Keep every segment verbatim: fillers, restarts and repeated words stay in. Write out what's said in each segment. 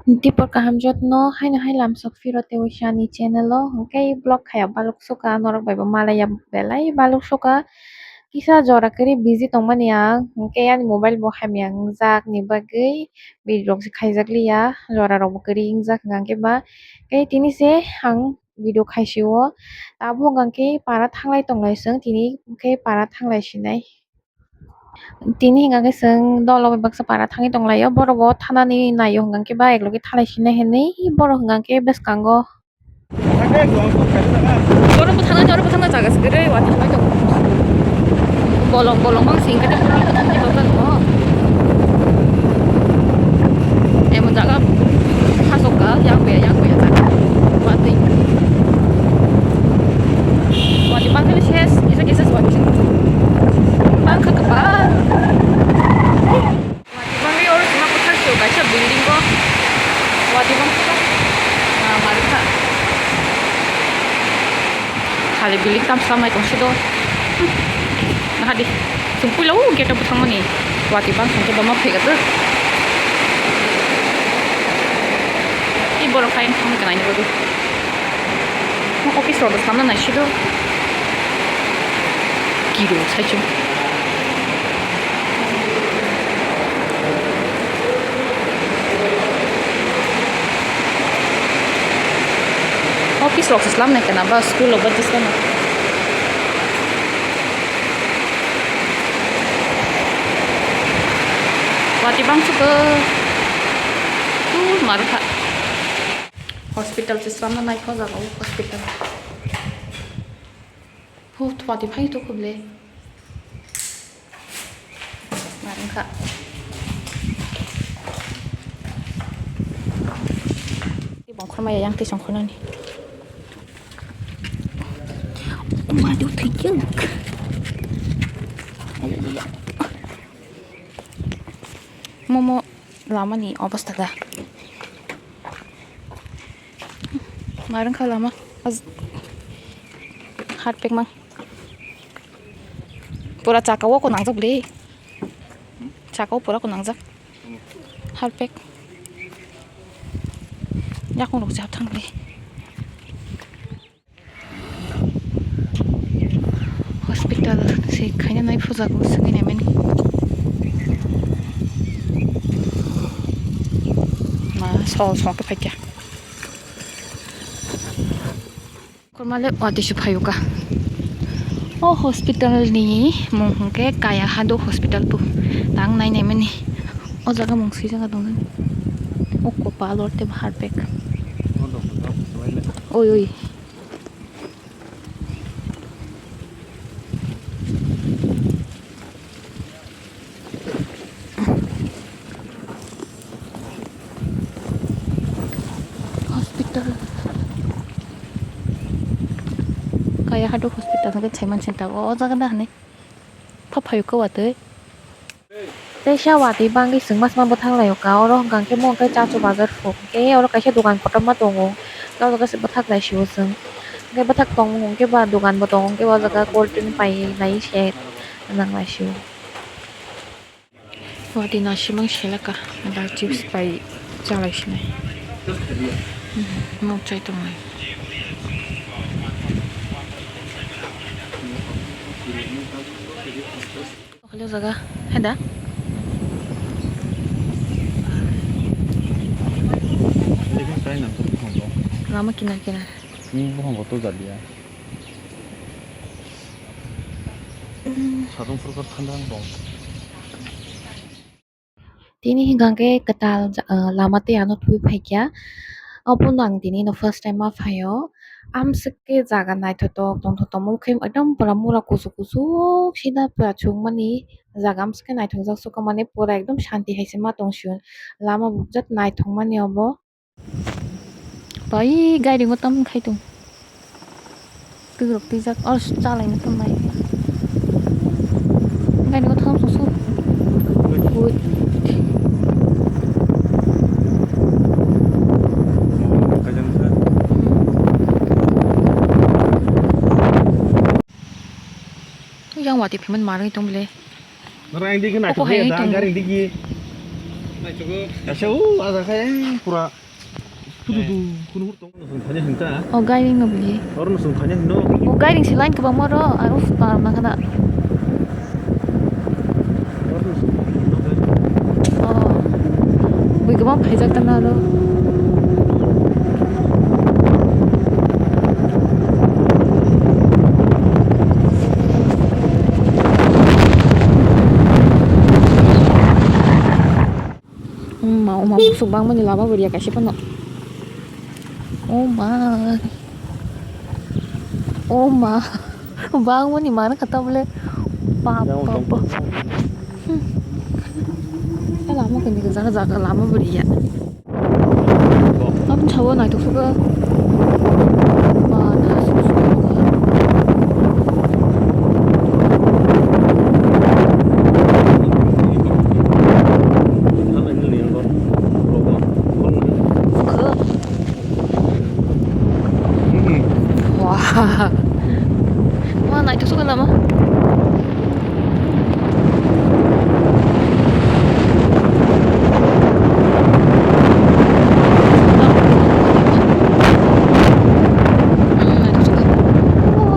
Tipor kaham jotno haino hai lamsok phiro tei waisa ani channel o, hwnkhe vlog khaya baluk suka, norok bai bo malaya belai baluk suka. Kisa jora kwrwi busy tongmani ang, hwnkhe ani mobile bo hamya wngjak ni bagwi video rok se khaijak liya, jora rok bo kwrwi wngjak hwnkhe ba. Tei tini se ang video khaisio, tabuk hwnkhe para thanglai tonglai chwng, tini hwnkhe para thanglai sinai. Tini hwnkha khe chwng dolo bai baksa para thangwi tonglaio, borok bo thanani naio hwnkha khe ba eklogi thalai sinai hinwi borok hwnkha khe bwskango. Borok bo thanani, oro bo thangna jaga se kwrwi watwi tonglaio. Bolong bolong mang sing khe tonglaio. Emon jaga khasok ka yang buya yang buya jaga. Watwi. Watwi bangkhe ses kisa kisa watwi. Bangkha kwbang. Watwi bangwi oro chwngma bwthak se kaisa building o. Watwi bangkha. Ah, marwkha. Khali building tam slamnai tongsi do. Nahadi. Chwng puila o gate o bwthangmani. Watwi bangkha khe bama phaigatwk. I borok hai wngkha khe naina bagwi. Office rok samna naisido. Kiro saichung. Office rok se slam nai kana ba school rok ba tisana. Watwi bangsugo. Tu marwkha. Hospital se slamna naikha o jaga o hospital. Hu, watwi phai to khuble. Marwkha. Bongkhor maya yang twi songkhornani. Uma do thik. Momo lamani obostha da. Marwkha lama. Harpek mang. Pura chaka o ko nangjak le. Chaka o pura ko nangjak. Harpek. Yakung rok jap thang le. Hospital se khaina nai puja ko swngi nai mani. Ma so so ke phaikya. Kormale watwi se phayuka. O hospital ni mung hwnkhe Kaya Hado Hospital to tang nai nai mani. O jaga mung swijak tong. O kopal orte harpek. Oi oi. Hospital. Kaya Hado Hospital hwnkhe saiman senta o jaga da hinwi. Pha phaio khe watwi. Teisa watwi bangwi chwngma chwngma bwthang laio ka. Oro hwnkha khe mo khe Chachu Bazar phuk. Khe oro kaisa dogan kotorma tongo. Oro kaisa bwthak lai sio chwng. Hwnkhe bwthak tongmung hwnkhe ba dogan bo tongo. Hwnkhe o jaga cold drink pai lai se nang lai sio. Watwi nasimang selaka, da chips pai chalai sinai. Mok chai tongnai. Okhale jaga, heda? Lama kinar kinar. Ni buphang bo to jaliya. Sadung phuru khe thanda wng tong. Tini hwnkha khe kwtal ja-, ah, lama tei ano thubui phaikha. Obono ang tini no first time ma phaio. Amswk khe jaga naithotok tongthok tongma khe ekdom pura mura kuchuk kuchuk sida pura chukmani jaga amswk khe naithokjak sukha mani pura ekdom shanti hai se ma tong sio. Lama bo birat naithokmani obo. Bai gari ngo tam khai tong. Twi rok twijak, oh, chalai no tam bai. Gari ngo tham susu. Ui. Yang wati payment marwi tong bile. Nara ang digi na. Opo hai tong. Gari digi. Kaisa o aja khe pura putu tu kunu hur tong. Sung thani hinta. O gairing no bini. Oro no sung thani hinno. O gairing si line kwbangma ro, a uf pa ma khana. Oro no sung thani hinno. O. Bui kwbang phaijak tana ro. Oma, oma, musuk bangmani lama bwrwi ya kaisa phano. Oma. Oma. Bangmani mana kata bole. Pap, pap, pap. Hmm. Ya lama kani jaga jaga lama bwrwi ya. Ang chawa naitok suka. Mana suka. Wah. Wah, naitok suka lama.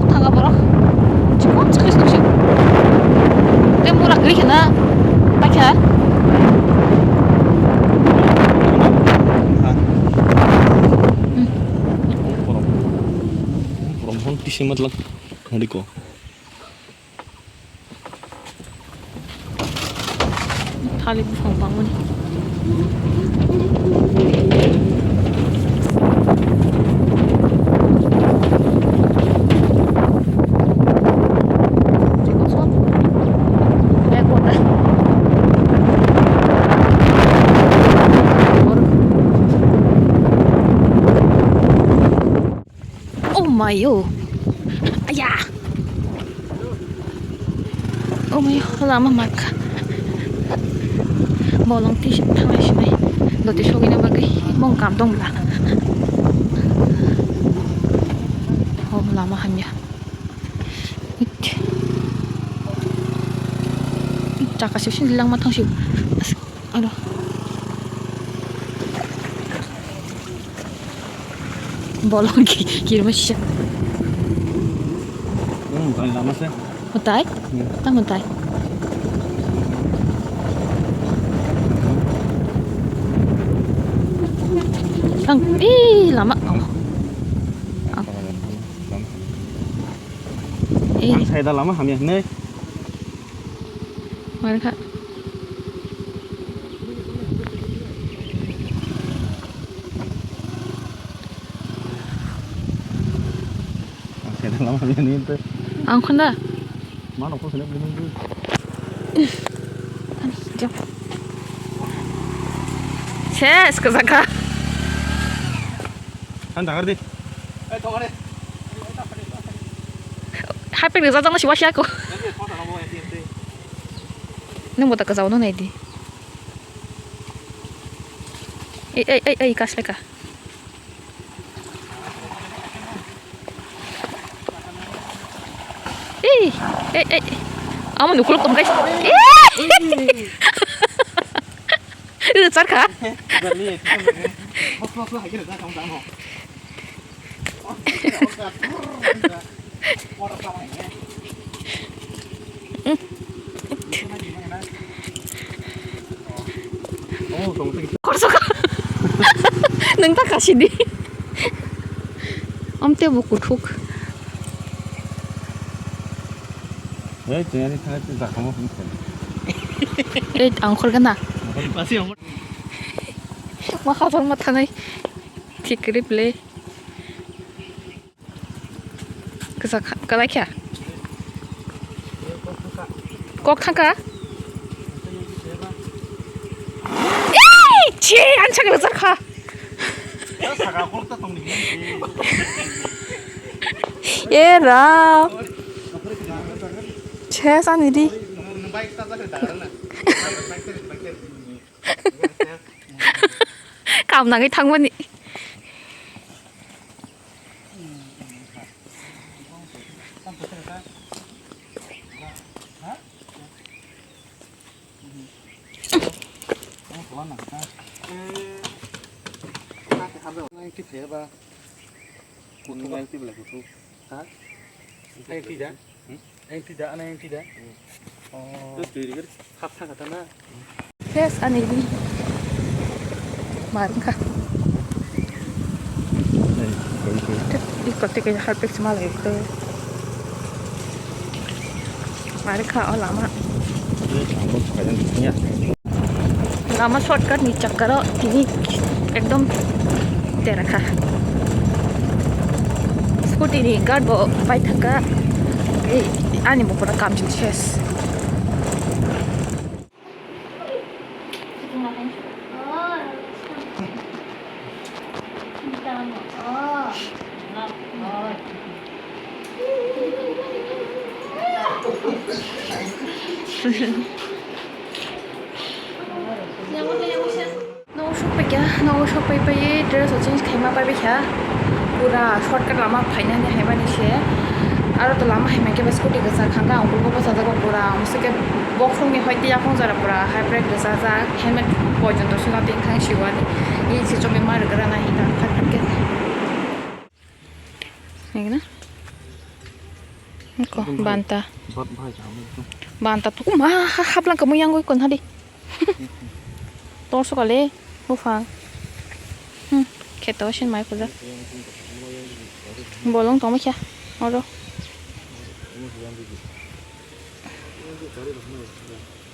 Thanga borok. Chikon chikis nukse. Tempo rakri khena. Pakha. Borok hon tisi matlang. Nadi ko. Thalik buphang bangmani. Oh my, oh. Aya. Oh my, oh, lama mak. Bolong twi se thanglai sinai. Doti sogwina bagwi mung kam tong bla. Oh, lama hamya. Chaka se sini langma thang si. Aro. Bolong ki, kirma sisa. Hmm, paling lama sih. Mutai? Hmm. Tang mutai. Tang, ih, lama. Oh. Oh. Lama. Eh. Ang saya dah lama hamya nih. Mana kak? Ang khanda. Ses, kwchak kha. Ang dagar di. Hapeng rijak jakno siwa siya ko. Nang bo ta kwchao no nai di. Ei, ei, ei, ei, kas leka. Ei, ei, ei. Amo nukuluk kom guys. Ei. Rijak kha. Korsok. Nang ta kasi di. Amte bo kuthuk. Ei, tini ani thangwi tini jakamo hwn khe. Ei, ang khorgana. Pasi ang. Ma khajang ma thanai. Thik khe play. Kwchak kha, kwlai kha. Kok thangkha. Ei, chi, ang chak rijak kha. Era. Che, sani di. Kam nangwi thangmani. Twi phaiya ba? Kuthuk. Kuthuk ang twi belai kuthuk. Ha? Ang twi da? Hmm? Ang twi da, ano ang twi da? Hmm. Oh. Twi twi rigor khap thang kha ta na? Yes, ani di. Mar kha. Iko tike harpek sima lagi ko. Mar kha o lama. Lama shortcut ni chakka ro tini ekdom tera kha. Scooty ni guard bo pai thaka. Ani bo pura kam ses. Nogo sok paikha, nogo sok pai paiye dress o change khaima pai baikha. Pura shortcut lama phainani haimani se. Aro to lama haima khe ba scooty kwchak khangkha, ang kulgo bwsajak pura. Ang se khe bokhorokni hoi tei yaphang jora pura hai brake kwchajak, helmet poijon to sino tei thang siwani. Ei se chomwi ma rwgra na hita phat phat khe. Nigna? Ko banta. Banta to ma haplang kamu yang goi kon hadi. Tor sokale buphang. Hmm, kheto sin mai kuja. Bolong tongma kya. Oro.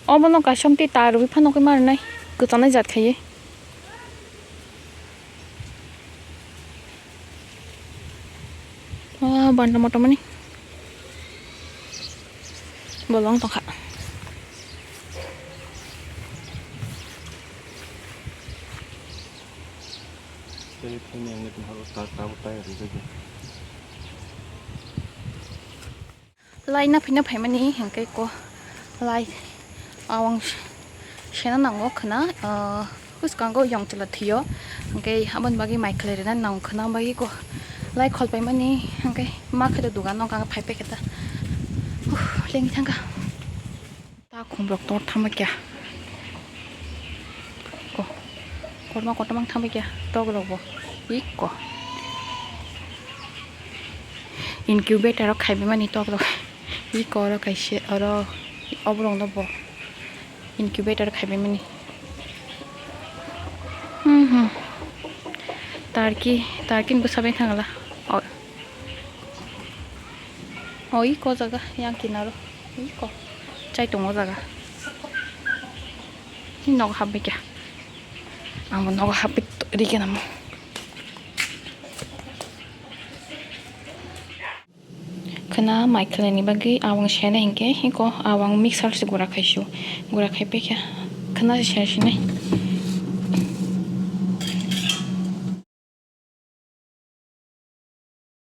Obono kasom ti ta rwi phano khe mar nai. Kwchanai jat khaiye. Wah, banda motomani. Bolong tongkha. Lai na phina phaimani hingke ko lai awang sena nango khna, ah, bwskango yong chwla thwio, hingke aboni bagwi mai khwlai rwna nango khna bagwi ko lai khol paimani hingke ma khe do dugan no kang phai paikhe ta, uh, lengwi thangkha. Ta khum rok tor thama kya. Ko. Korma kotor mang thama kya. Tok rok bo. Iko. Incubator rok khaibai mani tok rok. Iko oro kaisa oro oborok no bo. Incubator khaibai mani. Hmm, hmm. Tarki, tarki ni bwsa bai thangla. O. O iko jaga yang kinaro. Iko. Chai tongo jaga. Nogo hapbai kha. Ang bo nogo hapbai rikhe namo. Khwna mai khwlaini bagwi awang sena hinkhe, iko awang mixer se gura khaisio. Gura khaipai kha. Khwna se sena sinai.